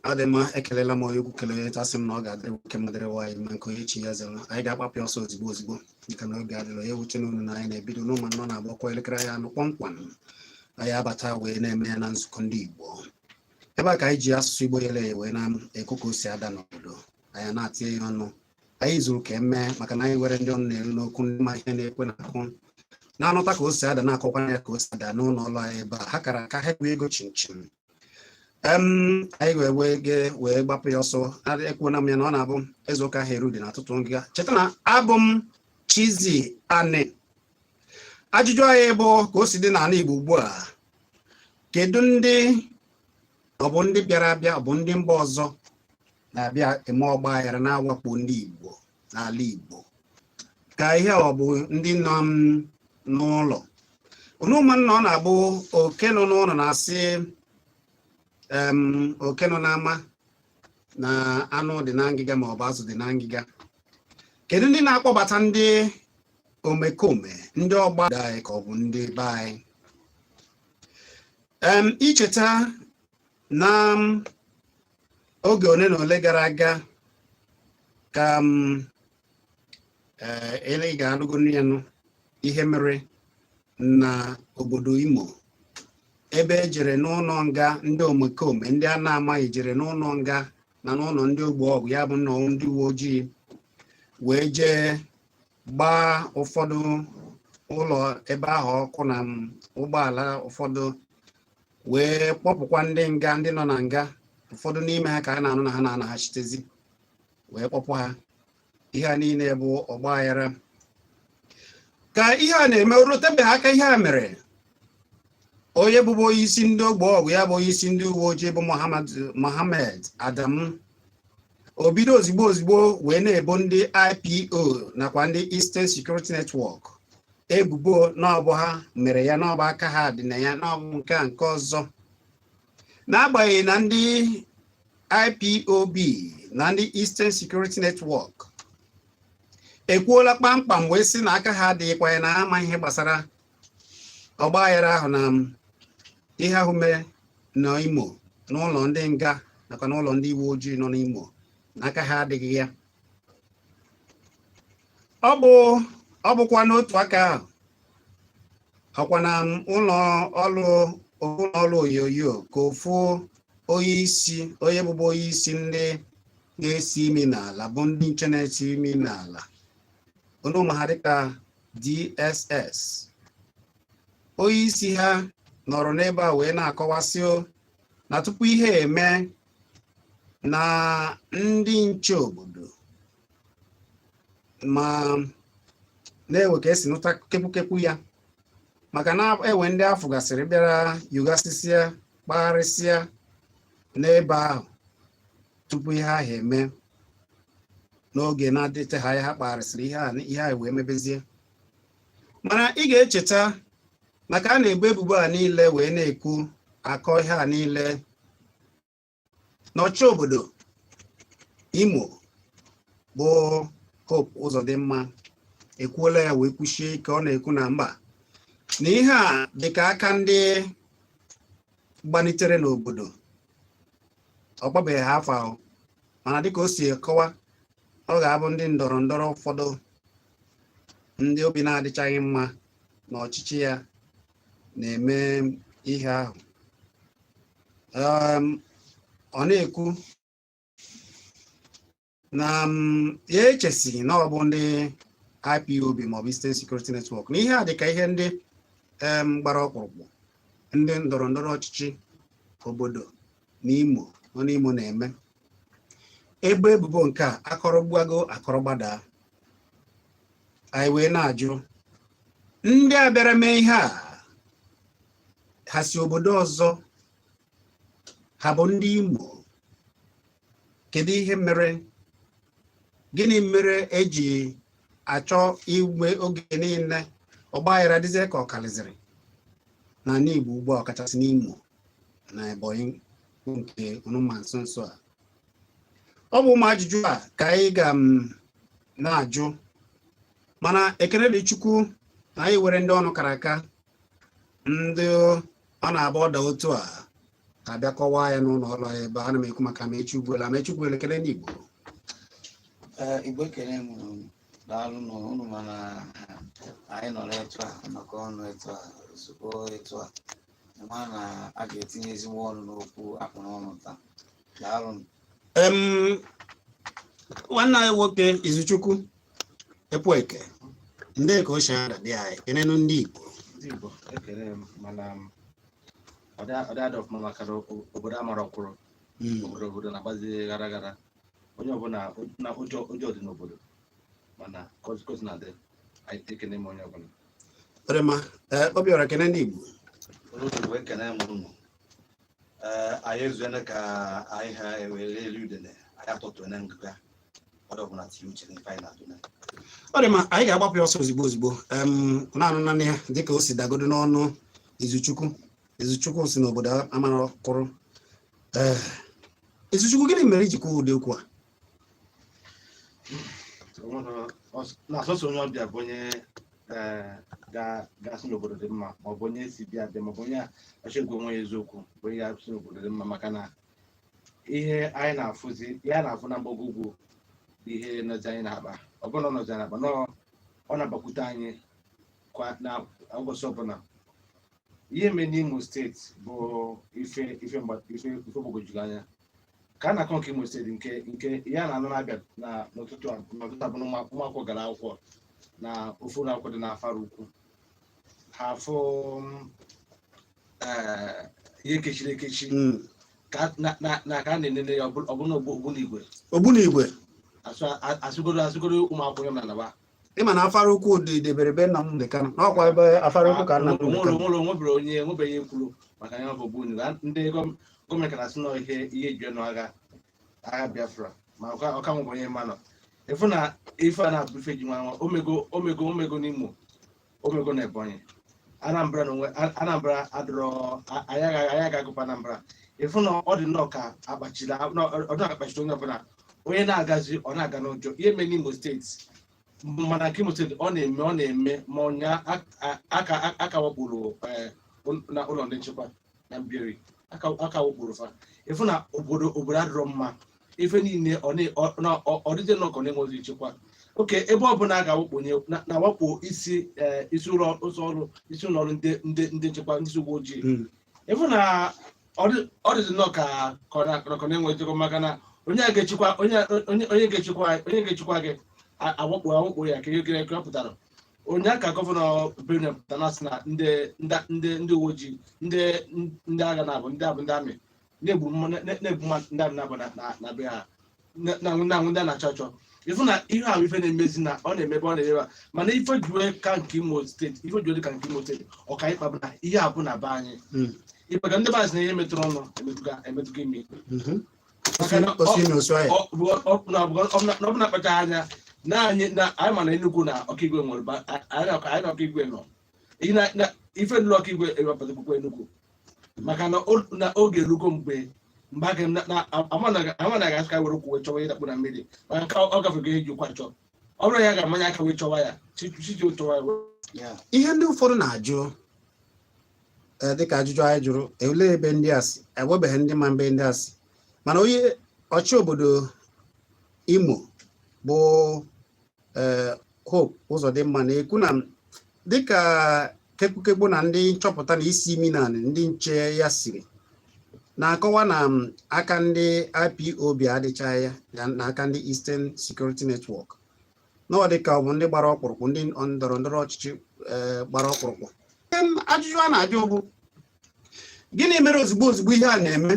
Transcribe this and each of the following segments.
Ọ dị mma. Ekelela m onye ukwu, kelee tasị m na ọ ga-adịrị nwoke ma dịrị nwaanyị mma, nke onye chi ya zere. Anyị ga-akpapụ ọsọ ozigbo ozigbo dịka na oge adịrọ ya. Ewuche n'unu na anyị na-ebido n'ụmụ anọ na-agbakwa elekere anyị 4 kpọmkwem. Anyị abata wee na-eme ya na nzukọ ndị Igbo ebe a ka anyị ji asụsụ Igbo yere eye wee na-ekwu ka o si ada n'obodo anyị, na-atinye ya ọnụ. Anyị zuru ka emee maka na anyị nwere ndị ọnụ na-eru n'okwu, ndị ma ihe na-ekwe na-akụ, na-anụta ka o si ada, na-akọkwa ya ka o si ada n'ụlọ ọrụ anyị ebe a. Ha kara aka, ha bụ ego chinchin. Anyị wee wee ge wee gbapụ ya ọsọ. Ekwuona m ya na ọ na-abụ eze ụka ahụ eru dị n'atụtụ ngịga. Cheta na abụ m Chizzy Ani. Ajụjụ anyị bụ ka o si dị n'ala Igbo ugbu a: kedu ndị ọ bụ ndị bịara abịa, ọ bụ ndị mba ọzọ na-abịa eme ọgba aghara, na-awakpo ndị Igbo n'ala Igbo, ka ihe ọ bụ ndị nọ n'ụlọ? Ụmụnna, ọ na-abụ oke nọ n'ụlọ na-asị oke nọ n'ama na anụ dị na ngịga ma ọ bụ azụ dị na ngịga. Kedu ndị na-akpọbata ndị omekome, ndị ọgba anyị, ka ọ bụ ndị be anyị? Icheta na oge ole na ole gara aga ka ee ị ga-anụgo ya nụ ihe mere na obodo Imo, ebe ejere n'ụlọ nga, ndị omekome ndị a na-amaghị jere n'ụlọ nga na n'ụlọ ndị ogbo ọgụ, ya bụ nnọọ ndị uwe ojii, wee jee gbaa ụfọdụ ụlọ ebe ahụ ọkụ na ụgbọala ụfọdụ, wee kpọpụkwa ndị nga, ndị nọ na nga. Ụfọdụ n'ime ha ka a na-anụ na ha na-anaghachitezi, wee kpọpụ ha. Ihe a niile bụ ọgba aghara ka ihe a na-eme. Rutebeghị aka ihe a mere, onye bụbu onye isi ndị ogbo ọgụ, ya bụ onye isi ndị uwe ojii bụ Mohammed Adamu, o bido ozigbo ozigbo wee na-ebo ndị IPO nakwa ndị Eastern Security Network ebubo na ọ bụ ha mere ya, na ọ bụ aka ha dị na ya, na ọ bụ nke a nke ọzọ, n'agbanyeghị na ndị IPOB na ndị Eastern Security Network ekwuola kpamkpam wee sị na aka ha adịghịkwa ya, na ama ihe gbasara ọgba aghara ahụ na ihe ahụ mere n'Imo, n'ụlọ ndị nga nakwa n'ụlọ ndị uwe ojii nọ n'Imo, na aka ha adịghị ya. Ọ bụkwa n'otu aka ahụ, ọkwa na ụlọ ọrụ onyonyo ka ofu onye isi, onye bụbu onye isi ndị na-esi imi n'ala, bụ ndị nche na-esi imi n'ala, onye ụmụ ha dịka DSS, onye isi ha nọrọ n'ebe a wee na-akọwasị na tupu ihe eme na ndị nche obodo ma na-ewe ka esi nụta kepụkepụ ya, maka na ewe ndị afọ gasịrị bịara yugasịsịa, kpagharịsịa n'ebe ahụ tupu ihe ahụ eme. N'oge na-adịteghị anya ha kpagharịsịrị ihe a, ihe a wee mebezie. Mana ị ga-echeta maka a na-ebu ebubo a niile wee na-ekwu akọ ihe a niile n'ọchị obodo Imo. Bụ Hope Uzodimma ekwuola ya wee kwuchie ike. Ọ na-ekwu na mba, na ihe a dịka aka ndị gbanitere n'obodo. Ọ kpọbeghị ha afọ ahụ, mana dịka o si akọwa, ọ ga-abụ ndị ndọrọ ndọrọ, ụfọdụ ndị obi na-adịchaghị mma na ọchịchị ya na-eme ihe ahụ. Ọ na-ekwu na ya echesighị na ọ bụ ndị IPOB maọbụ Eastern Security Network, na ihe a dịka ihe ndị gbara ọkpụrụkpụ, ndị ndọrọ ndọrọ ọchịchị obodo n'Imo nọ n'Imo na-eme. Ebe ebubo nke a akọrọgbago akọrọgbada, anyị wee na-ajụ ndị a bịara mee ihe a, ha si obodo ọzọ, ha bụ ndị Imo? Kedu ihe mere? Gịnị mere eji achọ igwe oge niile ọgbaghara dịzie ka ọ karịzịrị n'ala Igbo ugbu a, ọkachasị n'Imo na Ebonyi bụ nke ọnụma nso nso a? Ọ bụ ụmụ ajụjụ a ka anyị ga m na-ajụ, mana ekene dị Chukwu na anyị were ndị ọnụ kara aka, ndị ọ na-abụ ọda otu a abịa kọwaa ya n'ụlọ ọrụ anyị ebe ana m ekwu maka Amechi Ugwuele. Amechi Ugwuele, ekele n'Igbo. Ee, Igbo, ekele m unu. Daalụ nụ unu. Mana anyị nọrọ etu a, nnọkọ ọnụ etu a, ozugbo etu a, ma na a ga-etinye ezigbo ọnụ n'okwu akpụrụ ọnụ taa. Daalụ nụ. Nwanne anyị nwoke Izuchukwu Ekwueke, ndị ka o si ada dị anyị, kenenu ndị Igbo. Ndị Igbo, ekele m. Mana ọ dị adị ọfụma, maka na obodo amara ọkwụrụ. Obodo na-agbazi gara gara, onye ọbụla na ụjọ, ụjọ dị n'obodo, mana kosi na adị anyị, ekene m onye ọbụla. Ọdịmma. Ee, Obiọra, kene ndị Igbo. Onye Igbo, ekene m unu. Ee, anyị ezuene ka anyị ha ewere elu udene, anyị atọtụene ngịga ọdụ ọbụla tinye uche n'ife anyị na-atụne. Ọ dị mma, anyị ga-agbapụ ya ọsọ ozigbo ozigbo. Na-anụ naanị ya dịka o si dagodo n'ọnụ Izuchukwu. Izuchukwu si n'obodo amara kwụrụ. Ee, Izuchukwu, gịnị mere iji kwuo ụdị okwu a? Na asọsọ onye ọbịa bụ onye ee, ga-asị n'obodo dị mma, maọbụ onye si bịa bịa, maọbụ onye achọ egwu onwe ya eziokwu bụ onye ya si n'obodo dị mma, maka na ihe anyị na-afụzi, ihe a na-afụ na mgbago ugwu bụ ihe nọzi anyị na-akpa. Ọ bụrụ na ọ nọzi anyị na-akpa, nọọ ọ na-abakwute anyị kwa na ụbọchị ọbụla. Ihe mere n'Imo Steeti bụ ife ife ife ife gbagwojuru anya ka a na-akọ nke Imo Steeti, nke ihe a na-anụ na-abịa na n'ụtụtụ a bụ na ụmụ akwụkwọ gara akwụkwọ na ofu ụlọ akwụkwọ dị n'Afara Ukwu, ha afụ ihe kechiri ekechi ka na ka a na-enene ya, ọ bụrụ na ogbunigwe. Ogbunigwe. Asụgoro ụmụ akwụkwọ ya na naba. Ịma na Afara Ukwu dị debere be Nnamdị Kanụ, n'ọkwa ebe Afara Ukwu ka Nnamdị Kanụ. Onwere onwebere onye enwebeghị ihe kwuru maka ya bụ ogbunigwe. Ndị gọọmenti ka na-asị na ihe eji ọnụ agha Biafra, ma ọka nwebụ onye ma nọ ịfụ na ife a na-abụ ife ji nwa nwa omego omego omego n'Imo, omego na Ebonyi, Anambra na onwe Anambra adịrọ. Anyị agaghị agụpụ Anambra. Ịfụ na ọ dị nnọọ ka akpachiri, ọ dị akpachiri onye ọbụla, onye na-agazi ọ na-aga n'ụjọ. Ihe mere n'Imo Steeti, mana nke Imo Steeti ọ na-eme ma ọnya aka wakporo na ụlọ ndị nchekwa na Mbieri, aka wakporo fa. Ịfụ na obodo adịrọ mma, ife niile ọ dịzie nnọọ ka ọ na-enweghị nchekwa. Oke ebe ọbụla a ga-awakponye na-awakpo isi isi ụlọ ụzọ ọrụ, isi ụlọ ọrụ ndị nchekwa, ndị uwe ojii. Ịfụ na ọ dịzi nnọọ ka ọ na-enwe nchekwa, maka na onye a ga-echekwa onye ga-echekwa gị, awakpo ya ka ihe ka ọ pụtara. Onye ka Gọvanọ Benue pụtara na sị na ndị uwe ojii, ndị agha na-abụ ndị abụ ndị amị na-egbu ndị amị na-abụ na be ha na ndị a na-achọ achọ. Ịfụ na ihe ahụ ife na-emezi na ọ na-emebe, ọ na-emebe, mana ife juwe ka nke Imo Steeti, ife juwe ka nke Imo Steeti ọka ịkpa bụ na ihe a bụ na be anyị. Ịkpa ndị be anyị sị na ihe metụrụ ọnụ emetụga imi. Maka na Osi imi osu ahịa. Ọ bụ na akpachaghị anya na anyị na anyị ma na Enugu na Ọkaigwe nwere anyị na Ọkaigwe nọ. Ihe na ife nlụ Ọkaigwe ewepụtakwukwa Enugu, maka na na oge erugo mgbe Mgbe aka ama na ga-asị ka were ụkwụ wee chọwa ihe dakpu na mmiri, mana nke ọ gafego ihe ji ụkwụ achọ. Ọ bụrụ ya ga-amanye aka wee chọwa ya, chiji chọwa ya. Ihe ndị ụfọdụ na-ajụ, dịka ajụjụ anyị jụrụ, olee ebe ndị a si? Enwebeghị ndị ma mbe ndị a si, mana onye ọchị obodo Imo bụ Hope Uzodimma na-ekwu na dịka kekpukekpu na ndị nchọpụta na isi imi na ndị nche ya siri na-akọwa na aka ndị IPOB adịchaghị ya na aka ndị Eastern Security Network, na ọ dịka ọ bụ ndị gbara ọkpụrụkpụ, ndị ndọrọ ndọrọ ọchịchị gbara ọkpụrụkpụ. Ajụjụ a na-ajụ bụ, gịnị mere ozugbo ozugbo ihe a na-eme,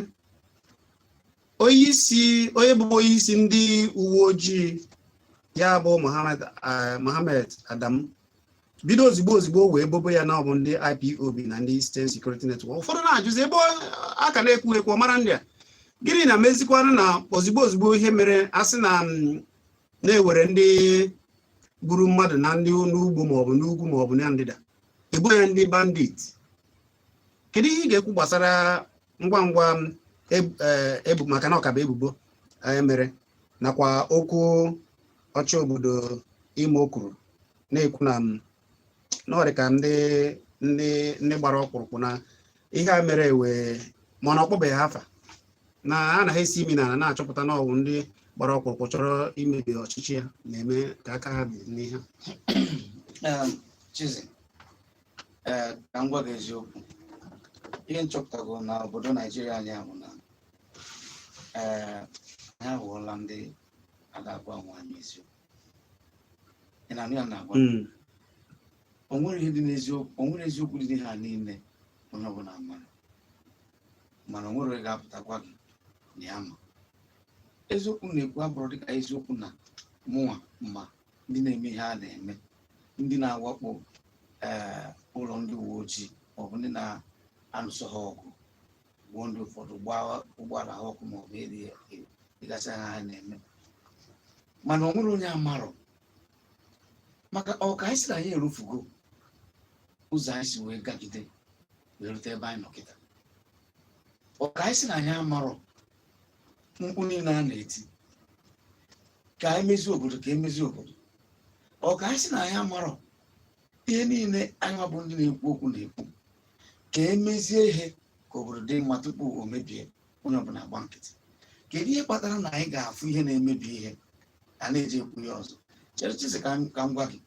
onye isi, onye bụ onye isi ndị uwe ojii ya bụ Mohammed Adamu, bido ozugbo ozugbo wee bobo ya na ọ bụ ndị IPOB na ndị Eastern Security Network? Ụfọdụ na-ajụzi, ebe a ka na-ekwu ekwu mara ndị a, gịnị na mezikwanụ na ozugbo ozugbo ihe mere, a sị na na-ewere ndị gburu mmadụ na ndị n'ugbo maọbụ n'ugwu maọbụ na ndịda, ebo ya ndị bandit? Kedu ihe ị ga-ekwu gbasara ngwa ngwa ebu, maka na ọ ka bụ ebubo mere, nakwa okwu ọchị obodo Imo kwuru na-ekwu na ọ dị ka ndị gbara ọkpụrụkpụ na ihe a mere wee, mana ọ kpọbeghị afa, na a naghị esi imi n'ala na-achọpụta na ọwụ ndị gbara ọkpụrụkpụ chọrọ imebi ọchịchị ya na-eme ka aka ha dị n'ihe? Chizi, ee, ka m gwa gị eziokwu. Ihe nchọpụtago na obodo Naijiria anyị ahụ na anyị aghọọla ndị a ga-agwa onwe anyị eziokwu. Ị na-anụ ya na-agwa? Mm. O nwere ihe dị n'eziokwu, o nwere eziokwu dị n'ihe a niile onye ọbụla mara, mana o nwere onye ga-apụtakwa gị na ya ma eziokwu na-ekwu. Abụrụ dịka eziokwu na mụnwa ma ndị na-eme ihe a na-eme, ndị na-awakpo ụlọ ndị uwe ojii maọbụ ndị na-alụso ha ọgụ, gbuo ndị ụfọdụ, gbaa ụgbọala ha ọkụ, maọbụ dịgasị ha ha na-eme, mana o nwere onye amarọ maka ọ ka anyị sị na anyị erufugo ụzọ anyị si wee gagide wee rute ebe anyị nọ kịta. Ọ ka anyị sị na anyị amarọ mkpu niile a na-eti ka anyị mezie obodo, ka emezie obodo. Ọ ka anyị sị na anyị amarọ ihe niile anyị bụ ndị na-ekwu okwu na-ekwu ka emezie ihe ka obodo dị mma tupu o mebie, onye ọbụla agba nkịtị. Kedu ihe kpatara na anyị ga-afụ ihe na-emebi ihe a na-eji ekwu ya ọzọ? Chere, Chizi, ka m gwa gị,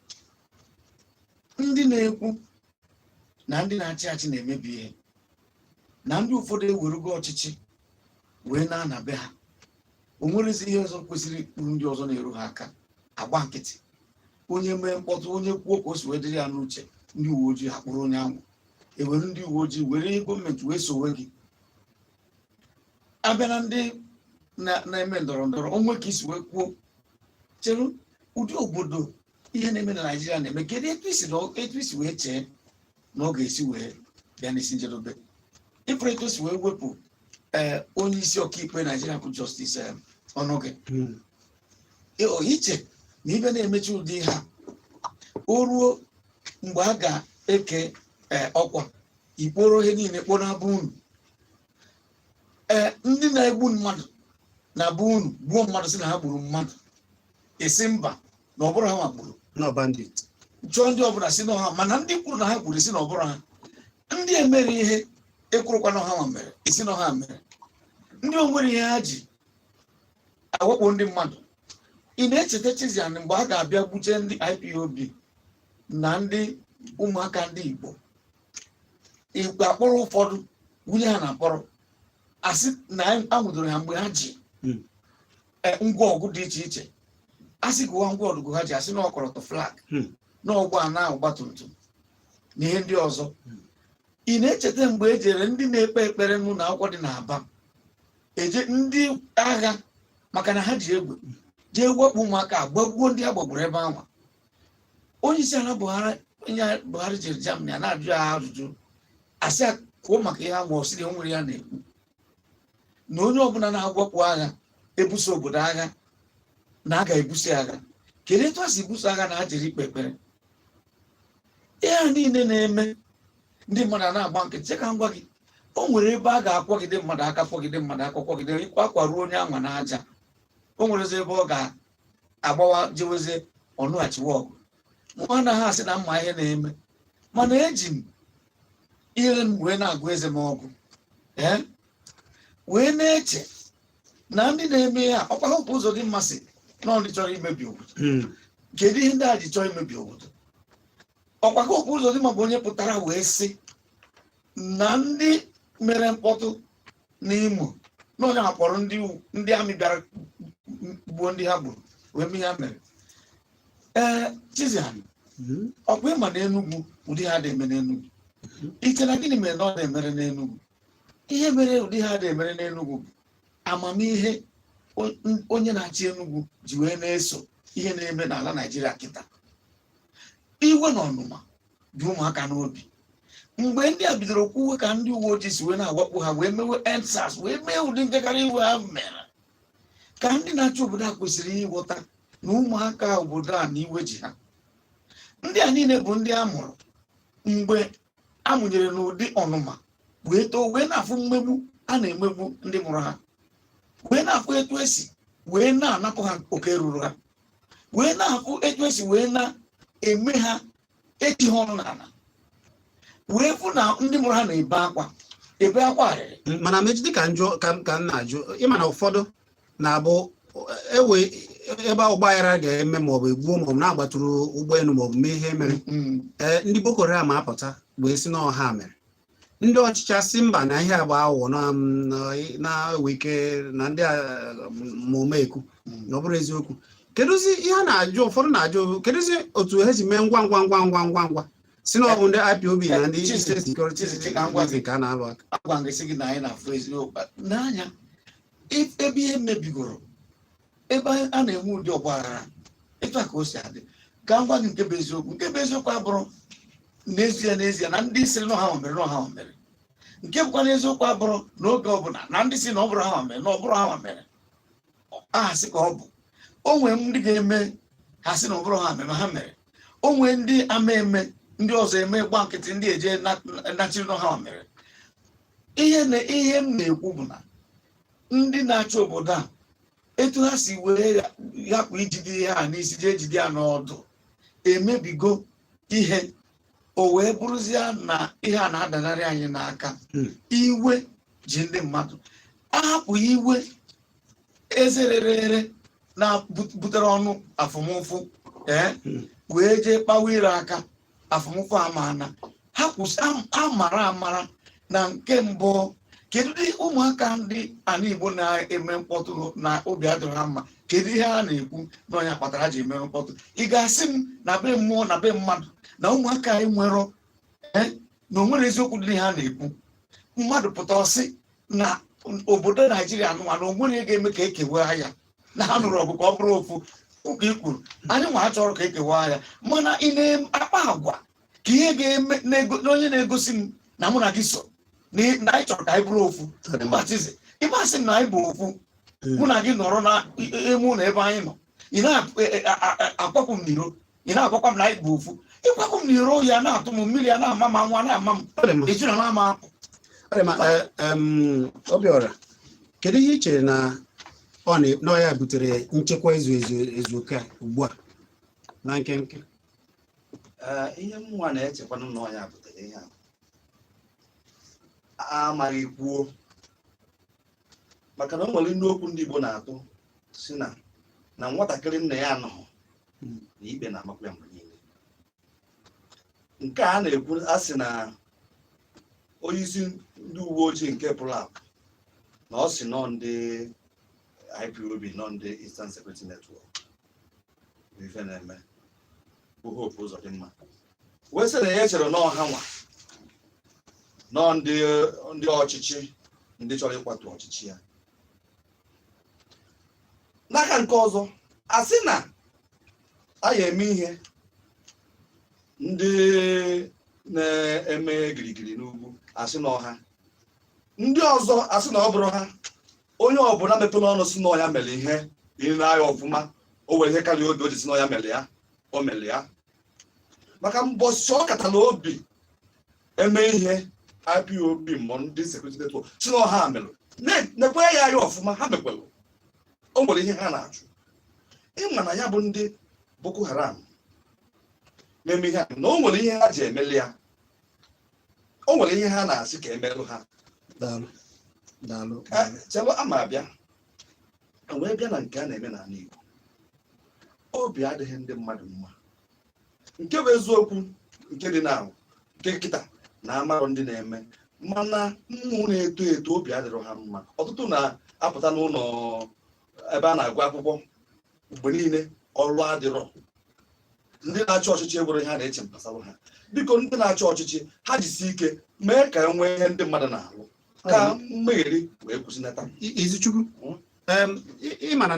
ndị na-ekwu na ndị na-achị achị na-emebi ihe, na ndị ụfọdụ ewerugo ọchịchị wee na-ana be ha, o nwerezi ihe ọzọ kwesịrị ikpuru ndị ọzọ na-eru ha aka, agba nkịtị. Onye mee mkpọtụ, onye kwuo ka o si wee dịrị ya n'uche, ndị uwe ojii ha kpụrụ onye ahụ, ewere ndị uwe ojii were ihe gọọmenti wee sowe gị. Abịa na ndị na-eme ndọrọ ndọrọ onwe, ka isi wee kwuo, chere ụdị obodo ihe na-eme na Naijiria na-eme, kedu etu isi wee chee na ọ ga-esi wee bịa n'isi njedebe? Ịfụrụ etu o si wee wepụ onye isi ọkaikpe Naijiria bụ Justice Onnoghen? Iche na ibe na-emechi ụdị ha, o ruo mgbe a ga-eke ọkwa ikporo ihe niile kpọrọ abụ unu, ndị na-egbu mmadụ na be unu, gbuo mmadụ, sị na ha gburu mmadụ, esi mba, na ọ bụrụ ha nwa gburu. No bandit. Chọọ ndị ọbụla si na ha, mana ndị kwuru na ha gburu si na ọ bụrụ ha. Ndị emere ihe ekwurukwa na ha nwa mere, esi na ha mere. Ndị o nwere ihe ha ji awakpo ndị mmadụ. Ị na-echeta, Chizian, mgbe a ga-abịa gbuche ndị IPOB na ndị ụmụaka ndị Igbo, Igbo akpọrọ ụfọdụ wunye ha na mkpọrọ, asị na a nwụdoro ha mgbe ha ji ngwa ọgụ dị iche iche, asị gụwa ngwa ọgụ ha ji, asị na ọkọlọtọ flag na ụgbọala, ọgba tum tum na ihe ndị ọzọ. Ị na-echeta mgbe e jere ndị na-ekpe ekpere n'ụlọ akwụkwọ dị n'Aba, eje ndị agha, maka na ha ji egbe, jee wakpo ụmụaka, gbagbuo ndị a gbagburu ebe ahụ? Onye isi ala Buhari, onye Buhari jere Germany, a na-ajụ ya ajụjụ, asị ya kwuo maka ihe ahụ, ọ sị na o nwere ya na-ekwu na onye ọbụla na-agwakpo agha, ebuso obodo agha, na a ga-ebuso agha. Kedu etu a si buso agha na ha jere ikpe ekpere? Ihe a niile na-eme, ndị mmadụ a na-agba nkịtị. Ka m gwa gị, O nwere ebe a ga-akwọgide mmadụ aka, kwọgide mmadụ aka, kwọgide akwa ruo onye anwa n'aja. O nwerezi ebe ọ ga-agbawa jewezie ọnụghachiwa ọgụ. Mụ anaghị asị na mma ihe na-eme, mana eji m ihe m wee na-agụ eze m ọgụ, ee, wee na-eche na ndị na-eme ya ọkwa Hope Uzodimma sị na ndị chọrọ imebi obodo. Kedu ihe ndị a ji chọọ imebi obodo? Ọkwa Hope Uzodimma bụ onye pụtara wee sị na ndị mere mkpọtụ n'Imo, na onye akpọrọ ndị amị bịara gbuo ndị ha gburu wee mee ihe ha mere. Ee, Chizian, ọkwa ịma na Enugwu ụdị ha na-eme n'Enugwu. Iche na gịnị mere na ọ na-emere n'Enugwu? Ihe mere ụdị ha na-emere n'Enugwu bụ amamihe onye na-achị Enugwu ji wee na-eso ihe na-eme n'ala Naijiria kịta. Iwe na ọnụma dị ụmụaka n'obi. Mgbe ndị a bidoro kwuwe ka ndị uwe ojii si wee na-awakpo ha, wee mewe EndSARS, wee mee ụdị njekarị iwe ha mere, ka ndị na-achị obodo a kwesịrị ịghọta na ụmụaka obodo a na iwe ji ha. Ndị a niile bụ ndị a mụrụ mgbe a mụnyere n'ụdị ọnụma, wee too, wee na-afụ mmegbu a na-emegbu ndị mụrụ ha, wee na-afụ etu esi wee na-anapụ ha oke ruru ha, wee na-afụ etu esi wee na-eme ha echi ha ọnụ n'ala, wee fụ na ndị mụrụ ha na-ebe akwa, ebe akwa arịrị. Mana mechi, dịka njụ ka m na-ajụ, ịma na ụfọdụ na-abụ ewe ebe ọgbaghara ga-eme, maọbụ egbuo, maọbụ na-agbatụrụ ụgbọelu, maọbụ mee ihe mere, ee, ndị Boko Haram apụta wee sị na ọha mere. Ndị ọchịchị asị mba, na ihe agba aghụghọ na-ewe ike na ndị ma ekwu na ọ bụrụ eziokwu. Kedụzi ihe a na-ajụ? Ụfọdụ na-ajụ, kedụzi otu ha si mee ngwa ngwa ngwa ngwa ngwa ngwa si na ọ bụ ndị IPOB na ndị Eastern Security ka a na-alụ aka? Agwa gị, sị gị na anyị na-afụ eziokwu n'anya. Ebe ihe mebigoro, ebe a na-enwe ụdị ọgbaghara etu a ka o si adị. Ka m gwa gị nke bụ eziokwu. Nke bụ eziokwu abụrụ n'ezie n'ezie na ndị sịrị na ha mere, na ha mere. Nke bụkwa n'eziokwu abụrụ n'oge ọbụla na ndị si na ọ bụrụ ha mere, na ọ bụrụ ha mere, aha sị ka ọ bụ. O nwee ndị ga-eme ha sị na ọ bụrụ ha mere, ma ha mere. O nwee ndị ama eme, ndị ọzọ eme gba nkịtị, ndị eje nachiri na ha mere. Ihe na ihe m na-ekwu bụ na ndị na-achị obodo a, etu ha si wee hapụ ijide ihe a n'isi, jee jide ya n'ọdụ, emebigo ihe. O wee bụrụzie na ihe a na-adanarị anyị n'aka. Iwe ji ndị mmadụ. Ahapụ iwe eze rere ere na-butere ọnụ afụmụfụ, ee, wee jee kpawa ire aka afụmụfụ amaana ha kwụsị amara amara. Na nke mbụ, kedu ndị ụmụaka ndị ala Igbo na-eme mkpọtụ na obi adịrị ha mma? Kedu ihe a na-ekwu na onye kpatara ji eme mkpọtụ? Ị ga-asị m na be mmụọ na be mmadụ na ụmụaka anyị nwere na o nwere eziokwu dị ihe a na-ekwu? Mmadụ pụta ọsị na obodo Naijiria nụwa na o nwere ihe ga-eme ka ekewa ya, na ha nụrụ ọgụ ka ọ bụrụ ofu ụka. Ikwuru anyị nwa chọrọ ka ekewa ya, mana ị na-akpa agwa ka ihe ga-eme na onye na-egosi m na mụ na gị so na anyị chọrọ ka anyị bụrụ ofu. Mba, ịmasị m na anyị bụ ofu, mụ na gị nọrọ na ime ụlọ ebe anyị nọ, ị na-akwapụ m n'iro, ị na-agwakwa m na anyị bụ ofu. Ịkwapụ m n'iro ya na-atụ m mmiri, ya na-ama m, anwụ na-ama m, eju na m apụ. Obiọra, kedu ihe ị chere na ọ ya butere nchekwa ezu ezu ezu oke ugbu a na nkenke? Ihe mụnwa na-echekwanụ na ọ ya butere ihe a amaghị kwuo, maka na o nwere nnu okwu ndị Igbo na-atụ si na nwatakịrị nna ya anọghị na ikpe na-amakwa ya mgbe niile. Nke a na-ekwu, a sị na onye isi ndị uwe ojii nke pụrụ apụ na ọ sị nọ ndị IPOB, nọ ndị Eastern Security Network bụ ife na-eme, bụ Hope Uzodimma wee sị na ya chere nọọ ha nwa nọọ ndị ọchịchị, ndị chọrọ ịkwatu ọchịchị ya. N'aka nke ọzọ, a sị na a ya eme ihe ndị na-eme girigiri n'ugwu, asị na ọha ndị ọzọ, asị na ọ bụrụ ha. Onye ọbụla mepere ọnụ si na ọ ya mere ihe ile anya ọfụma, o nwere ihe karịa obi o ji si na ọ ya mere ya. O mere ya maka mbọsị ọ katara obi eme ihe. IPOB ma ndị security network si na ọha melụ, nekwe ya anya ọfụma. Ha mekwelụ, o nwere ihe ha na-achụ. Ịma na ya bụ ndị Boko Haram na-eme ihe a, na o nwere ihe ha ji emeli ya, o nwere ihe ha na-asị ka emelụ ha. Daalụ, daalụ. Chelụ, ama abịa wee bịa na nke a na-eme n'ala Igbo. Obi adịghị ndị mmadụ mma. Nke bụ eziokwu, nke dị na nke kịta na amarọ ndị na-eme, mana mmụ na-eto eto, obi adịrọ ha mma. Ọtụtụ na-apụta n'ụlọ ebe a na-agụ akwụkwọ mgbe niile, ọrụ adịrọ. Ndị na-achị ọchịchị enwere ihe a na-eche gbasara ha. Biko, ndị na-achị ọchịchị, ha jisi ike mee ka e nwee ihe ndị mmadụ na-alụ, ka mmegheri wee kwụsịnata. Izuchukwu, ị mara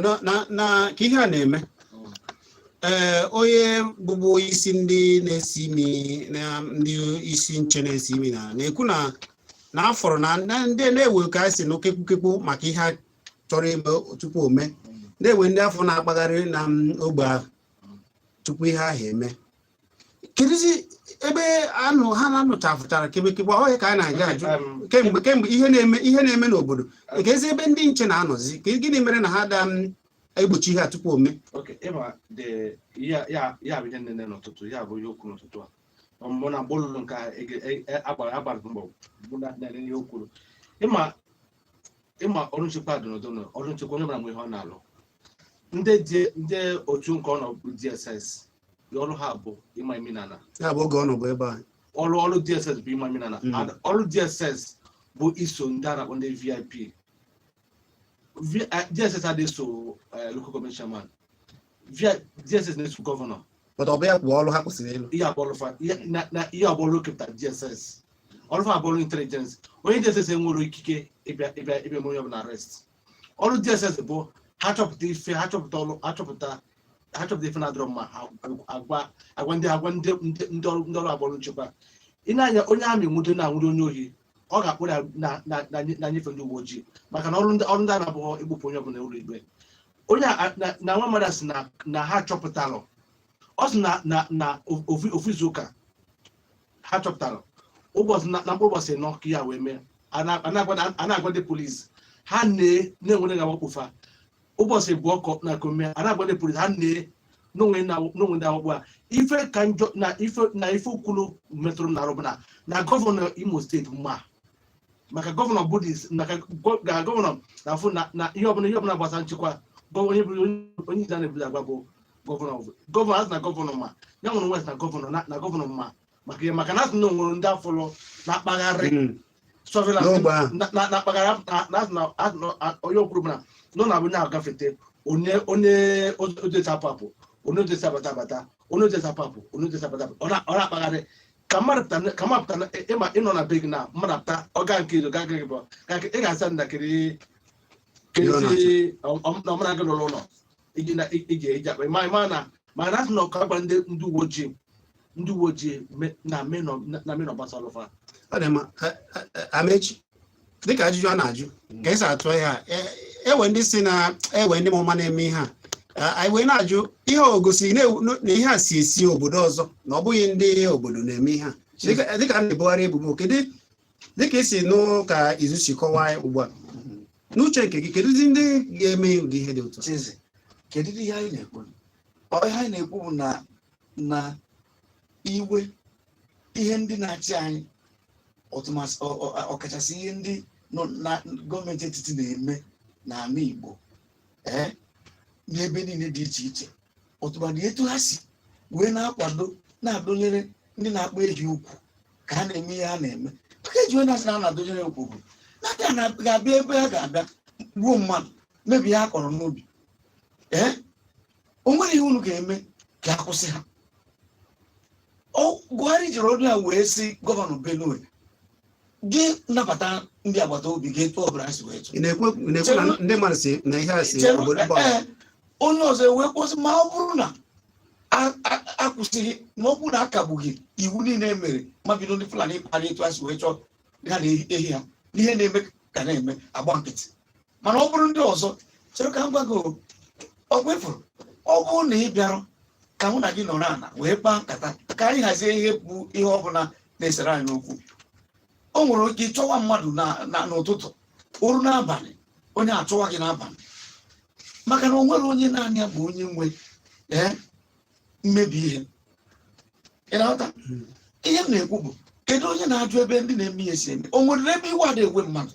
na ka ihe a na-eme, ee, onye bụbu onye isi ndị na-esi imi na ndị isi nche na-esi imi na na-ekwu na afọrọ na ndị na-ewe ka a si n'okekpukekpu maka ihe a chọrọ ime tupu o mee, na-ewe ndị afọ na-akpagharị na ogbe ahụ tupu ihe ahụ eme. Kedụzi ebe anụ ha na-anụchafụchara kebekebe ọhịa ka a na-aga ajụ kemgbe ihe na-eme n'obodo? Ka ezi ebe ndị nche na-anọzi, ka gịnị mere na ha da egbochi ihe a tupu o mee? Ok, ịma de ya ya ya bụ ihe nene n'ụtụtụ, ya bụ ihe okwu n'ụtụtụ a mgbe na mgbe olulu nke a agbara mbọ bụ na ihe o kwuru. Ịma ọrụ nchekwa dị n'ụdị ọrụ nchekwa, onye mara mgbe ihe ọ na-alụ. Ndị otu nke ọ nọ bụ DSS, ọrụ ha bụ ịma imi n'ala. Ya bụ oge ọ nọ bụ ebe a. Ọrụ DSS bụ ịma imi n'ala. And ọrụ DSS bụ iso ndị a na-akpọ ndị VIP. DSS adịghị so local government chairman. DSS na-eso gọvanọ. But ọ bụ ya bụ ọrụ ha kwesịrị ịlụ. Ihe abụọ ọrụ fa na ihe abụọ ọrụ kepụta DSS, ọrụ fa abụọ ọrụ intelligence. Onye DSS enwere ikike ịbịa eme onye ọbụla arrest. Ọrụ DSS bụ ha chọpụta ife, ha chọpụta ọrụ, ha chọpụta ife na-adịrọ mma, ha agwa ndị ọrụ abụọ ọrụ nchekwa. Ị na-anya onye amị nwudo na-anwụdo onye ohi, ọ ga-akpụrụ ya na nyefe ndị uwe ojii, maka na ọrụ ndị a na-abụghị igbupụ onye ọbụla ụlọ ikpe. Onye na nwa mmadụ sị na ha chọpụtalụ, ọ sị na ofu izu ụka ha chọpụtara ụbọchị na mkpụrụ ụbọchị 4 ka ya wee mee. A na-agwa ndị polisi ha na-enwere ga-awakpofa ụbọchị 2 ka na ka mee. A na-agwa ndị polisi ha n'onwe ndị awakpo a. Ife ka njọ na ife ukwulu metụrụ m n'arụ bụ na gọvanọ Imo Steeti, ma maka gọvanọ budis, maka ga gọvanọ na-afụ na ihe ọbụla gbasara nchekwa, onye bụ onye isi a na-ebudo agwa bụ gọvanọ. Gọvanọ asị na gọvanọ ma ya nwere onwe, sị na gọvanọ na gọvanọ ma maka ihe, maka na asị na o nwere ndị afọlọ na-akpagharị surveillance N'ogbe ahụ. na-akpagharị na asị na onye okwuru bụ na nọ na onye agafete, onye odesi apụ apụ, onye odesi abata abata, onye odesi apụ apụ, onye odesi abata abata. Ọ na-akpagharị ka mmadụ pụta, ka mmadụ pụta ịma ịnọ na be gị na mmadụ apụta, ọ gaa nke izo, gaa nke gị bụ gaa ị ga-asa ntakịrị kerezi na ọmara gị lụrụ ụlọ iji na iji eji akpa ịma na ma na asị na ọka gwa ndị uwe ojii na me na ọgbasara ụfa. Ọ dị mma. Amechi, dịka ajụjụ a na-ajụ ka esi atụ ya, ewe ndị si na ewe ndị mụma na-eme ihe a, anyị wee na-ajụ ihe o gosiri na ihe a si esi obodo ọzọ, na ọ bụghị ndị obodo na-eme ihe a, dịka a na-ebugharị ebubo. Kedu dịka esi nụ ka izu si kọwaa ya ugbu a, n'uche nke gị, kedụzi ndị ga-eme ụdị ihe dị otu a? Chizi, kedu ihe anyị na-ekwu? Ọ ihe anyị na-ekwu bụ na iwe ihe ndị na-achị anyị, ọtụmasị ọkachasị ihe ndị nọ na gọọmenti etiti na-eme n'ala Igbo, ee, n'ebe niile dị iche iche, ọtụmadị etu ha si wee na-akwado, na-adụnyere ndị na-akpa ehi ukwu ka ha na-eme ihe ha na-eme, maka eji wee na-asị na a na-adụnyere ukwu bụ na ndị a ga-abịa ebe ha ga-abịa gbuo mmadụ, mebie ihe a kọrọ n'ubi. Ee, o nwere ihe unu ga-eme ka a kwụsị ha? Buhari jiri ọnụ ya wee sị gọvanọ Benue gị nabata ndị agbata obi gị etu ọbụla ha si wee chọọ. Ị na-ekwu na ndị mmadụ si na ihe a si Chere, obodo mba ọzọ. Ee, onye ọzọ ewee kwụsị, ma ọ bụrụ na akwụsịghị, ma ọ bụrụ na akagbughị iwu niile e mere ma bido ndị Fulani ịkparị etu ha si wee chọọ ha na ehi ha n'ihe na-eme ka na-eme agba nkịtị. Mana ọ bụrụ ndị ọzọ, chere ka m gwa gị o, ọ kwefuru ọ bụrụ na ị bịara ka mụ na gị nọrọ ala wee kpaa nkata ka anyị hazie ihe bụ ihe ọbụla na-esere anyị okwu. O nwere ike ịchọwa mmadụ na n'ụtụtụ, oru n'abalị, onye achọwa gị n'abalị, maka na o nwere onye naanị ya bụ onye nwe ee mmebi ihe. Ị na-aghọta ihe m na-ekwu? Bụ kedu onye na-ajụ ebe ndị na-eme ihe si eme? O nwere ebe iwe ada ewe mmadụ?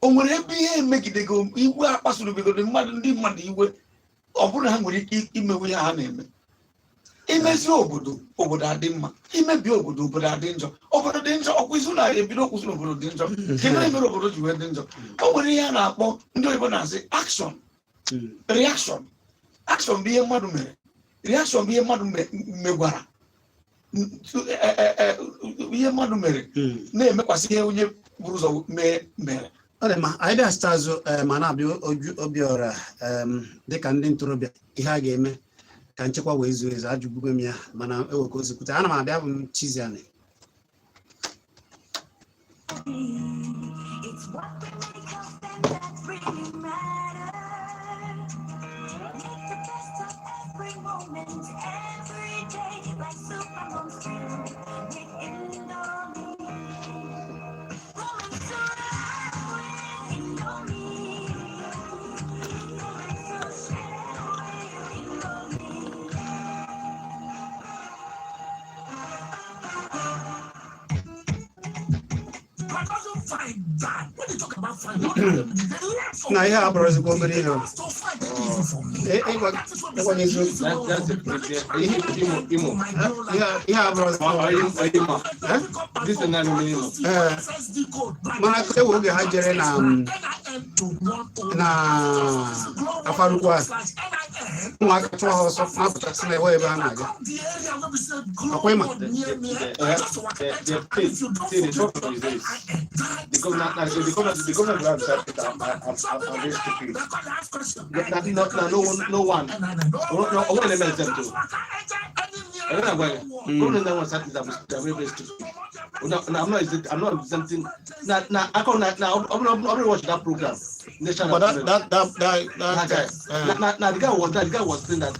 O nwere ebe ihe emegidego iwe akpasurubegoro mmadụ, ndị mmadụ iwe, ọ bụrụ na ha nwere ike imewe ihe ha na-eme? Imezi obodo, obodo adị mma. Imebi obodo, obodo adị njọ. Obodo dị njọ, ọkwa izu na-ebido kwụsịrị obodo dị njọ. Kedu ihe mere obodo ji wee dị njọ? O nwere ihe a na-akpọ, ndị oyibo na-asị action, reaction. Action bụ ihe mmadụ mere, reaction bụ ihe mmadụ megwara. Ihe mmadụ mere na-emekwasị ihe onye buru ụzọ mee mere. Ọ dị mma. Anyị bịa site azụ ma na-abịa Obiọra, dịka ndị ntorobịa, ihe a ga-eme ka nchekwa wee zuo ezu, ajụbugo m ya, mana eweka ozikwute ana m abịa bụ m Chiziani. It's what we make of them that really matters. Make the best of every moment, every day, like supermoms do with Indomie. Moments to laugh with Indomie. Moments to share with Indomie. My cousin find that when they talk about find, Na ihe a bụrụzikwa obere ihe o. Ịgwa gị eziokwu. That's a Imo, Imo. Ihe a bụrụzikwa Ọ Imo. This is not Imo. Ee, mana ewe oge ha jere na Afarukwu a, ụmụaka chụọ ha ọsọ na-apụta sị na ewe ebe ha na-aga. Ọkwa ịma? The place, see, the trouble is this. The governor will have said it, I'm very stupid. Na, no one, no one. No, no, I want to them too. I don't know why. Governor now wants that are very, very stupid. No, no, I'm not exempting. Now, I can't, now, I'm not watching that program. National. But that That that guy. Now, the guy was saying that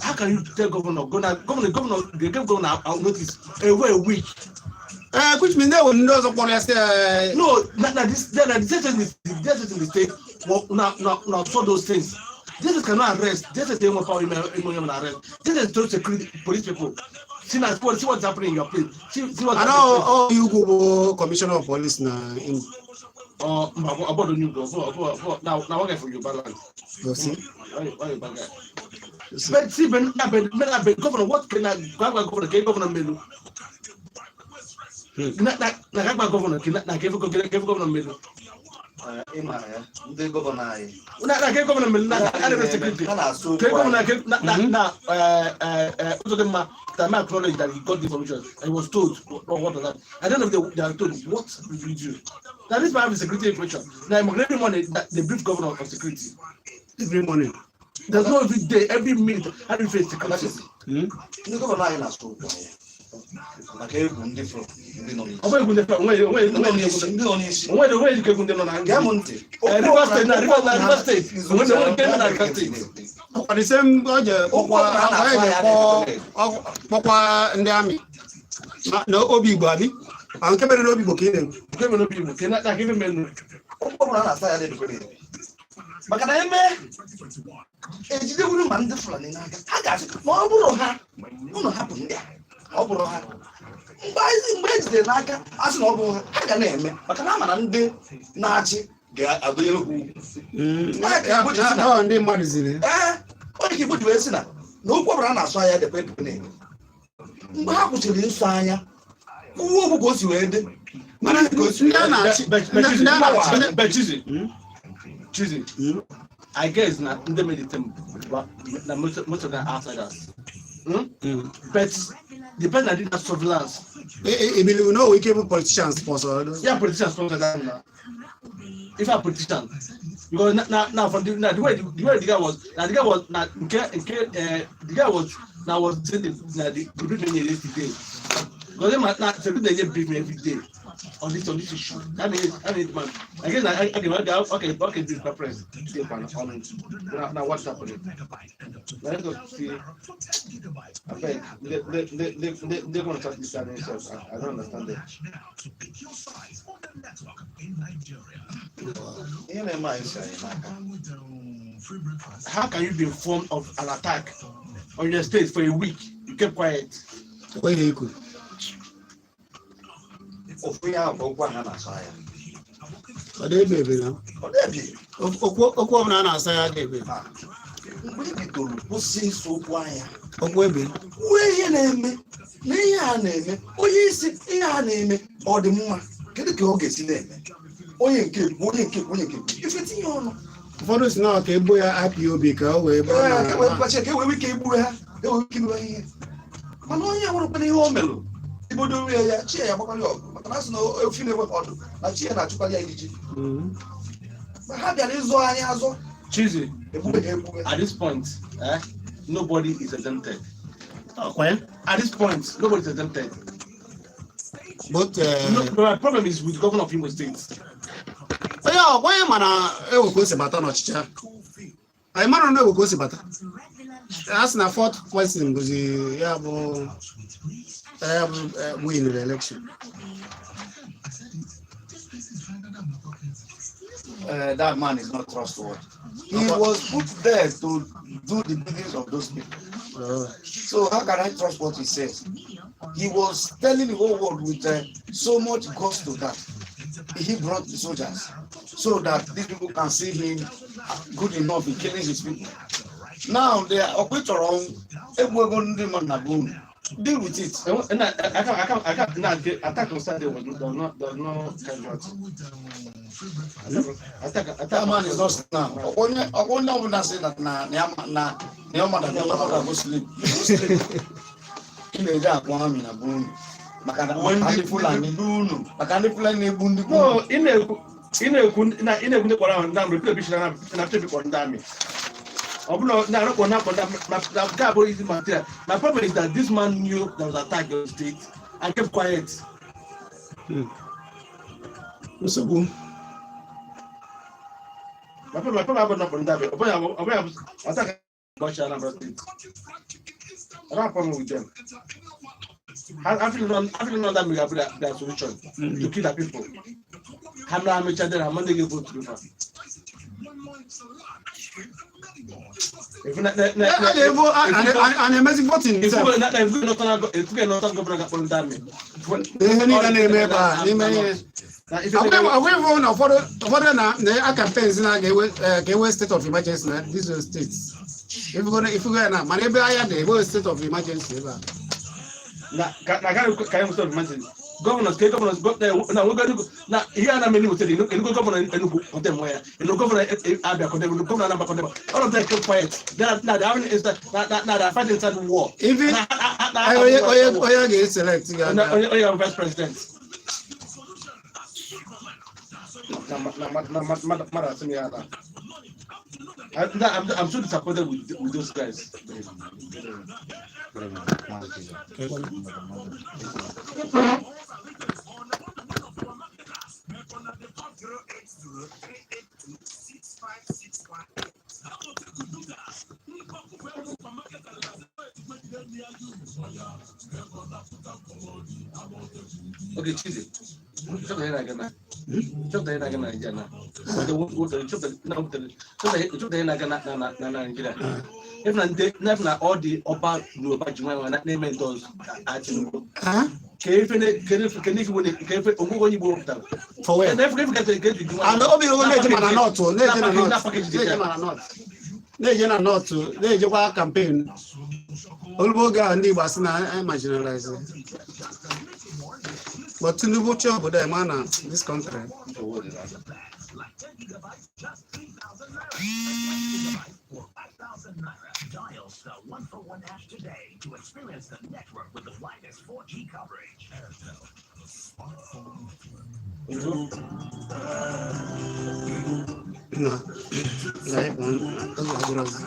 how can you tell governor, governor, governor, governor, they gave governor a notice a week. Which means na ndị ọzọ kpọrọ ya sị No, na this, na the DSS in the DSS in the state, well, now saw those things. DSS cannot arrest. DSS they want power in arrest. DSS don't security police people. See now, see what's happening in your place. See what's ana happening. ọ Ugwu bụ commissioner of police na Imo. About the new girl, now, what guy for Yoruba land? You see? Why Yoruba guy? You see? But see, but governor, what can I, governor, can governor melu? Na governor, can na give governor melu? Ịma ya, ndị governor anyị Na ke governor melu na na security. ha na-asụ Ke okwu governor anyị. ke na Uzodinma that man acknowledged that he got the information and he was told what was that. I don't know if they are told what will you do. Now this man have security information. Now every morning that they brief governor of security. Every morning. There's no every day, every minute, every face security. Ndị governor anyị na-asụ okwu anyị maka egwu ndị fụrụ ndị nọ n'isi. Ọ bụghị egwu ndị onwe onwe Ndị nọ n'isi, ndị nọ n'isi. onwe onwe ike egwu ndị nọ na Gee m ntị. Rivers State na Rivers State. Onwe nke nọ na Rivers State. Ọkwa the same o je kpọkwa Okwu ọbụla ọ je na-asụ kpọkwa ndị amị na obi Igbo abi. Ah, nke mere n'obi Igbo ka ị na-ekwu. Nke mere n'obi Igbo, nke na nke mere n'obi. Okwu ọbụla na-asa ya na-edokwa ebi, maka na eme ejidewuru ma ndị Fulani n'aka, ha ga-asị ma ọ bụrụ ha unu hapụ ndị a, ma ọ bụrụ ha mgbe ejidere n'aka, a sị na ọ bụ ha, ha ga na-eme maka na ama na ndị na-achị ga-adọnyere ha ugwu. Ya, ndị mmadụ ziri. Ee, onye ka Igbo ji wee sị na okwu ọbụla a na-asụ anya dịkwa ebu na-ebi. Mgbe ha kwụsịrị ịsụ anya kwuo okwu ka o si wee dị. Mana ndị a na-achị ndị a na-achị But Chizzy, Chizzy, I guess na ndị made the team, na most of them are outsiders. But the person that did that surveillance, I believe na o nwere ike ịbụ politicians sponsor. Yeah, politicians sponsor that now. If I'm politician, because now from the now the way the guy was, now the guy was now nke the guy was now was saying the now the brief me yesterday. Because them na security dey brief me every day. on this issue. That is man. I guess I okay, this press on now what's happening? Now let us see. I beg, they're going to start this themselves. I don't understand it. Ihe na-eme anyị si anyị n'aka. How can you be informed of an attack on your state for a week? You kept quiet. Onye ikwu. Ofu ihe ahụ bụ okwu ahụ a na-asọ ya. Ọ dị ebe ebe na Ọ dịbi. Okwu okwu ọbụla a na-asa ya dị ebe. Mgbe e bidoro kwụsị ịsụ okwu ahịa, Okwu ebe. Kwuo ihe na-eme na ihe a na-eme, onye isi, ihe a na-eme, ọ dị mma? Kedu ka ọ ga-esi na-eme? Onye nke ekwu, onye nke ekwu, onye nke ekwu, ife tinye ọnụ. Ụfọdụ si na ọ ka ebo ya IPOB ka o wee bụrụ Ee, ka e wee na kpachi, ka e wee ike igburu ha, ka e wee ike igburu ha ihe. Mana onye nwụrụkwana ihe o melụ ibodo rie ya, chi ya agbakwara ya ọgụ, maka na asị na ofi na-enweghị ọdụ na chi ya na-achụkwara ya ijiji. Ma ha bịara ịzụ anyị azụ. Chizzy, Egbube ha egbube. At this point, nobody is exempted. Ọkwa ya. At this point, nobody is exempted. But No, my problem is with the governor of Imo State. Onye ọkwa ya mana ewe ka o si bata n'ọchịchị a. Anyị mara na ewe ka o si bata. A sị na fourth person bụzi ya bụ win the election. That man is not trustworthy. He was put there to do the biddings of those people. So how can I trust what he says? He was telling the whole world with so much gusto that he brought the soldiers so that these people can see him good enough in killing his people. Now they are ọkpịchọrọ egbu ndị mmadụ na be unu. Deal with it. And I can't, no, the attack on Saturday was there was no casualty. Attack That on man is Saturday. not now. Onye onye ọbụla sị that na na ya na na ya mmadụ na ya mmadụ go sleep. You go sleep. Ị na-eji akpọ amị na be unu maka na maka ndị Fulani Ndị unu. Maka ndị Fulani na-egbu ndị be No, unu. ị na-ekwu ndị kpọrọ ahụ ndị amị, Peter Obi na Peter Obi kpọrọ ndị amị. Ọ bụrụ na arụkpọ na akpọ na na nke a bụrụ easy material. My problem is that this man knew there was attack on the state and kept quiet. Nsogbu. My problem abụrụ na akpọrọ ndị amị. Ọ bụrụ ya bụ attack gọchi Anambra State. I don't have problem with them. I feel not that may have their solution to kill the people. Ha mere ha mechaa dere ha ma ndị ga-evotu ha. If A na-evo a na-emezi voting If sef. you northern governor ga-akpọrọ ndị amị. Ihe niile na-eme ebe a n'ime ihe. Agwa ịvụ na ụfọdụ na campaigns na ga-ewe ka ewe state of emergency na these states. Ifugo ya na mana ebe agha na-ewe state of emergency ebe a. Na ka anyị nweta emergency. Governors, ka governors, na nwoke na ihe a na-eme n'Imo State, Enugu governor Enugu condemn ya, Enugu governor Abia condemn, Enugu governor Anambra condemn. All of them keep quiet. They are now they are having inside, now they are fighting inside war. Even onye ga-eselect ga Onye vice president. Na mmadụ asị m ya na. I'm so disappointed with those guys. Okay, Chizzy. Chọpụta ihe na-aga na chọpụta ihe na-aga na Naịjirịa na chọpụta ihe na-aga na Naịjirịa. If na ndị if na ọ dị ọba na ọba ji nwayọọ na-eme ndị ọzọ Tinubu. Ka efe ka ife ka efe onweghi onye Igbo pụtara. For where? Na efe ka eji ji And obi ogo na-eje mana north, na-eje na north, na-eje mana north, na-eje na north, na-ejekwa campaign. Olubo oge a ndị Igbo asị na anyị marginalize. But Tinubu chi obodo a ma na this country. Dial *141# today to experience the network with the widest 4G coverage. Na na ịkpọ oge adịrọzi.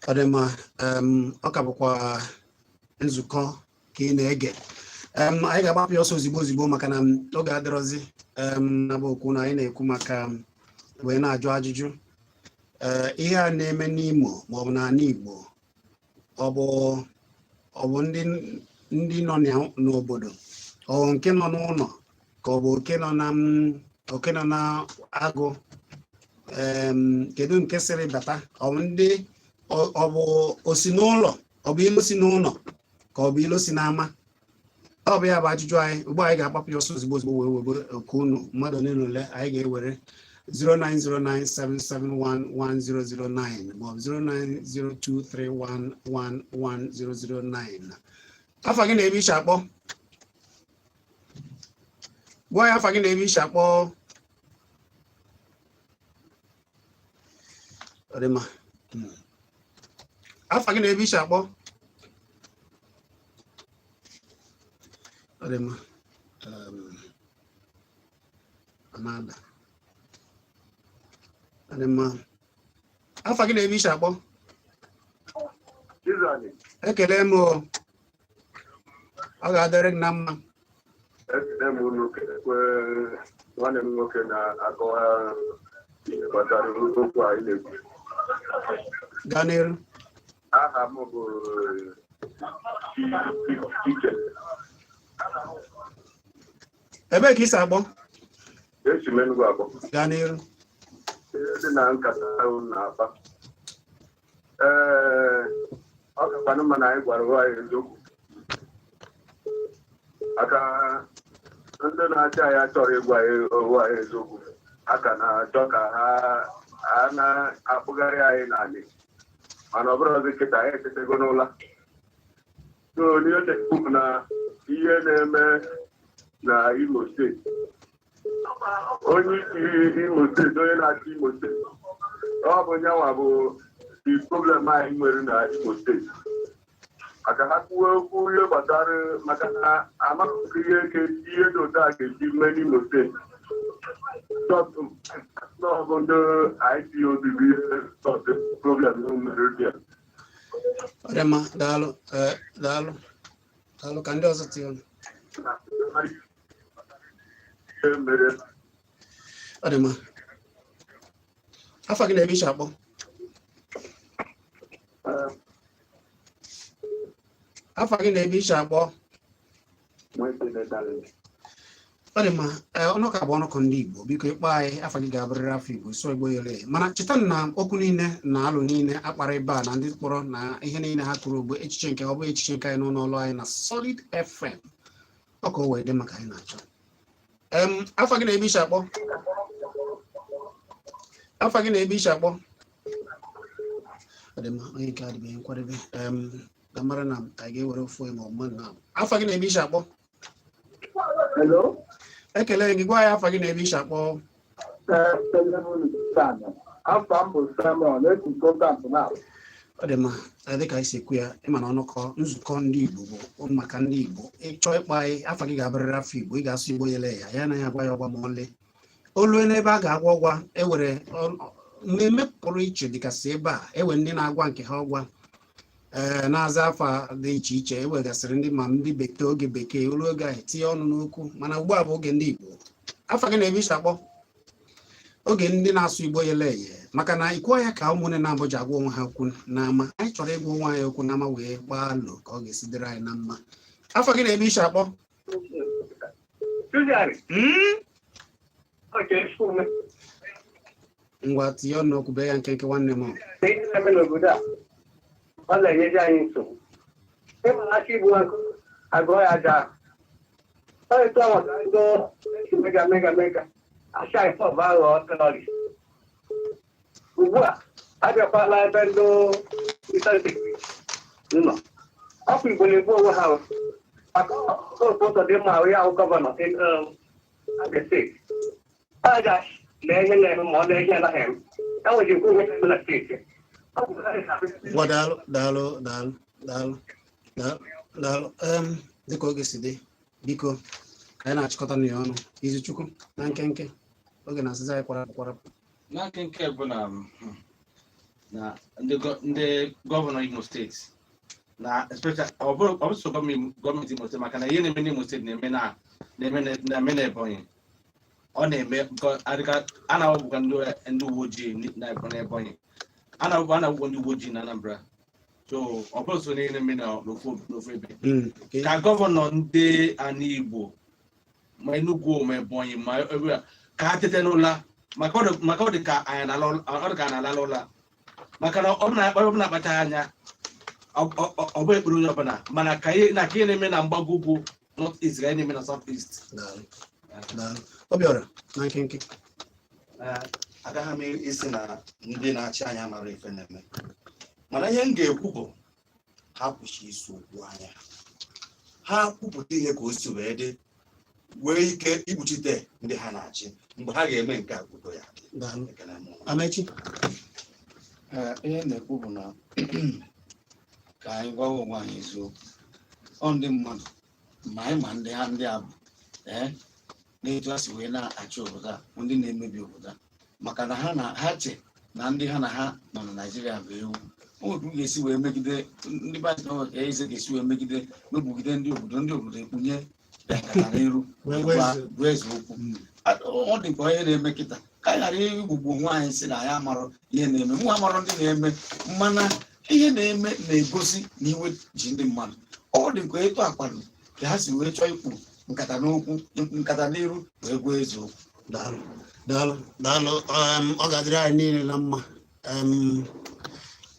Na. Ọ dị mma. Ọ ka bụkwa nzukọ ka ị na-ege. Anyị ga-agbapụ ya ọsọ ozigbo ozigbo maka na oge adịrọzi. Na bụ okwu na anyị na-ekwu maka wee na-ajụ ajụjụ, ee, ihe a na-eme n'Imo maọbụ n'ala Igbo, ọ bụ ndị nọ n'obodo, ọ bụ nke nọ n'ụlọ, ka ọ bụ oke nọ na oke nọ na agụ. Kedu nke sịrị bata? Ọ bụ ndị ọ bụ osi n'ụlọ, ọ bụ ilo si n'ụlọ, ka ọ bụ ilo si n'ama? Ọ bụ ya bụ ajụjụ anyị ugbu a. Anyị ga-agbapụ ya ọsọ ozigbo ozigbo wee webe oku unu mmadụ ole na ole. Anyị ga-ewere 09097711009 maọbụ 09023111009. Afa gị na ebe ishi akpọ? Gwa ya afa gị na ebe ishi akpọ. Ọ dị mma. Afa gị na ebe ishi akpọ? Ọ dị mma. Ọ na-ada. Ọ dị mma. Afa gị na ebe ishi akpọ? Ekele m o. Ọ ga-adịrị gị na mma. Ekele m unu, kelekwe nwanne m nwoke na-akọwa ihe gbasara okwu anyị na-ekwu. Gaa n'iru. Aha m bụ Ike. Ebee ka isi akpọ? Esi m Enugu akpọ. Gaa n'iru. Ihe dị na nkata ahụ na-akpa, ee, ọ kakwanụ mma na anyị gwara ụwa anyị eziokwu, maka ndị na-achị anyị achọrọ ịgwa anyị onwe anyị eziokwu. A ka na-achọ ka ha a na-akpụgharị anyị n'ala, mana ọ bụrụ ọzọ kịta anyị etetego n'ụla. So n'ihe na-ekwu bụ na ihe na-eme na Imo Steeti, onye isi Imo Steeti, onye na-achị Imo Steeti, ọ bụ nyanwa bụ the problem anyị nwere na Imo Steeti, maka ha kwuo okwu ihe gbasara, maka na amaghị ihe ihe dị otu a ga-esi mee n'Imo Steeti. N'ọbụ ndị IPOB bụ ihe sọt problem mere dị a. Ọ dị mma, daalụ. Ee, daalụ, daalụ. Ka ndị ọzọ tinye ọnụ. Ihe mere. Ọ dị mma. Afa gị na ebe ishi akpọ? Afa gị na ebe ishi akpọ? Ọ dị mma. Ee, ọnụ ka bụ ọnụkọ ndị Igbo. Biko, ịkpọ anyị, afa gị ga-abụrịrị afọ Igbo, sụọ Igbo yere. Mana cheta na okwu niile na alụ niile akpara ebe a na ndị kpọrọ na ihe niile ha kwuru bụ echiche nke ọ bụ echiche nke anyị n'ụlọ ọrụ anyị na Solid FM. Ọ ka o wee dị maka anyị na-achọ. Afa gị na ebe ishi akpọ? Afa gị na ebe ishi akpọ? Ọ dị mma. Onye nke adịbeghị nkwadebe. Ka mara na anyị ga-ewere ofu onye ma ọ bụ mmadụ na afa gị na ebe ishi akpọ. Hello? Ekele gị. Gwa ya afa gị na ebe ishi akpọ. Afa m bụ Simon, esi program na. Ọ dị mma. Dịka anyị si ekwu ya, ịma na ọnụkọ nzukọ ndị Igbo bụ maka ndị Igbo. Ịchọọ ịkpọ anyị, afa gị ga-abụrịrị afọ Igbo, ị ga-asụ Igbo yele ya. Ya anaghị agwa ya ọgwa ma ọlị. Olu n'ebe a ga-agwa ọgwa, ewere mmemme pụrụ iche dịgasị ebe a, ewe ndị na-agwa nke ha ọgwa, ee, na-aza afa dị iche iche. Ewegasịrị ndị ma ndị bekee, oge bekee olu oge ahụ tinye ọnụ n'okwu, mana ugbu a bụ oge ndị Igbo. Afa gị na ebe isi akpọ? Oge ndị na-asụ Igbo yele eye, maka na ikwu ya ka ụmụnne na-abụ ji agwa onwe ha okwu n'ama. Anyị chọrọ ịgwa onwe anyị okwu n'ama wee gbaa alo ka ọ ga-esi dịrị anyị na mma. Afa gị na ebe isi akpọ? Susan, okay, fume. Ngwa, tinye ọnụ okwu, bee ya nkenke, nwanne m. Ihe na-eme n'obodo a, ọ na-enyezi anyị nsogbu. Ịma na aka igbu akụ agụọ ya aja ahụ. Ọ etu ahụ ka ndị esi mega mega mega asị anyị fọbụ aghọọ terrorist. Ugbu a, abịakwala ebe ndị Eastern Security nọ. Ọkwa Igbo na-egbu onwe ha o. Maka otu ụzọ dị mma ahụ ya ahụ gọvanọ Abia Steeti. Ọ ga lee ihe na-eme ma ọ lee ihe anaghị eme. E nwere ikwu ihe na-eme na steeti. Ọ bụ ha Ngwa, daalụ, daalụ, daalụ, daalụ, daalụ, daalụ. Dịka oge si dị, biko, ka anyị na-achịkọta na ya ọnụ. Izuchukwu, na nkenke, oge na-asịzi anyị kwarapụ kwarapụ. Na nkenke bụ na Na ndị gọvanọ Imo steeti na especially ọ bụrụ sọ gọọmenti Imo steeti, maka na ihe na-eme n'Imo steeti na-eme na Ebonyi. Ọ na-eme adịka a na-awụpụkwa ndị uwe ojii na Ebonyi, a na-awụpụkwa ndị uwe ojii na Anambra. So ọ bụrụ sọ ihe na-eme n'ofu ebe. Ka gọvanọ ndị ana Igbo, ma Enugu, ma Ebonyi, ma ebe a, ka ha tete n'ụla, maka ọ dị ka anyị ọ dị ka anyị na-alala ụla, maka na ọ bụ na akpachaghị anya, ọ bụ ekpere onye ọbụla, mana ka ihe na-eme na mgbago ugwu, North East, ka ihe na-eme na South East. Daalụ. Daalụ. Obiọra, na nkenke. Ee, agaghị m isi na ndị na-achị anyị amara ife na-eme, mana ihe m ga-ekwu bụ ha kwụsị isi okwu anya, ha kwupụta ihe ka o si wee dị, wee ike ikpuchite ndị ha na-achị. Mgbe ha ga-eme nke a, udo ya dị. Daalụ. Ekele m. Amechi. Ee, ihe m na-ekwu bụ na ka anyị gwawa onwe anyị eziokwu. Ọ ndị mmadụ ma anyị ma ndị ha ndị a bụ, ee, na-etu ha si wee na-achị obodo a bụ ndị na-emebi obodo a, maka na ha na ha che na ndị ha na ha nọ na Naịjirịa bụ ewu. O nwere ka ụ ga-esi wee megide ndị be anyị, nwere ka eze ga-esi wee megide, megbugide ndị obodo ekpunye nkata n'iru wee gwa eze. Gwa eze okwu. Ọ dị ka onye na-eme kịta, ka anyị ghara igbugbu onwe anyị si na anyị amarọ ihe na-eme. Mụ amarọ ndị na-eme, mana ihe na-eme na-egosi na iwe ji ndị mmadụ. Ọ dị ka etu akwado ka ha si wee chọọ ikpu nkata n'okwu, nkata n'iru wee gwa eze okwu. Daalụ, daalụ, daalụ. Ọ ga-adịrị anyị niile na mma.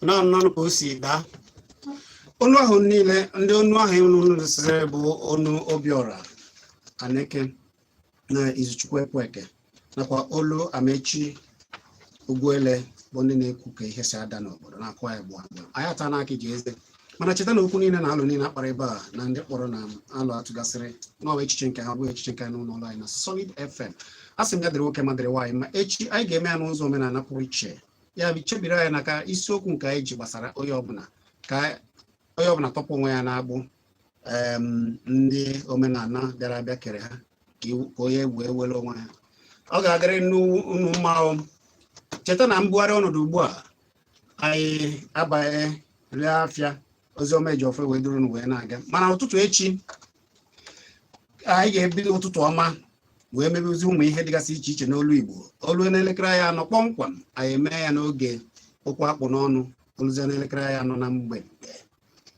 Naanị ka o si daa onu ahụ niile, ndị onu ahụ unu sịrị bụ onu Obiọra Aneke na Izuchukwu Ekweke nakwa olu Amechi Ugwuele, bụ ndị na-ekwu ka ihe si ada n'obodo na-akụ anyị gbụ agbụ. Anyị ata n'aka iji eze, mana cheta na okwu niile na alụ niile akpara ebe a na ndị kpọrọ na alụ atụgasịrị n'ọwa echiche nke ha, bụ echiche nke anyị n'ụlọ ọrụ anyị na Solid FM. A sị m ya dịrị nwoke ma dịrị nwaanyị. Ma echi anyị ga-eme ya n'ụzọ omenala pụrụ iche. Ya bụ, chebiri anyị n'aka isiokwu nke anyị ji gbasara onye ọbụla, ka onye ọbụla tọpụ onwe ya n'agbụ ndị omenala bịara abịa kere ha, ka onye wee were onwe ha. Ọ ga-adịrị unu mma o. Cheta na mbugharị ọnọdụ ugbu a, anyị abanye rie afịa oziọma eji ofe wee duru unu wee na-aga. Mana ụtụtụ echi anyị ga-ebido ụtụtụ ọma wee mebezi ụmụ ihe dịgasị iche iche n'olu Igbo. Olu n'elekere anyị 4 kpọmkwem, anyị eme ya n'oge okwu akpụ n'ọnụ. Oluzie n'elekere anyị 4 na mgbede,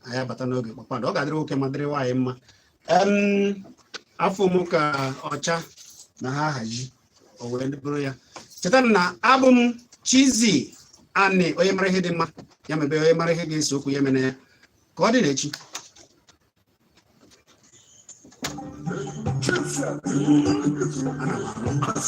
anyị abata n'oge kpakpando. Ọ ga-adịrị nwoke ma dịrị nwaanyị mma. Afọ m ka ọcha na ha haji o wee bụrụ ya. Cheta na abụ m Chizzy Ani. Onye mara ihe dị mma ya mebe, onye mara ihe ga-ese okwu ya emene ya. Ka ọ dị n'echi. Ana m anụ.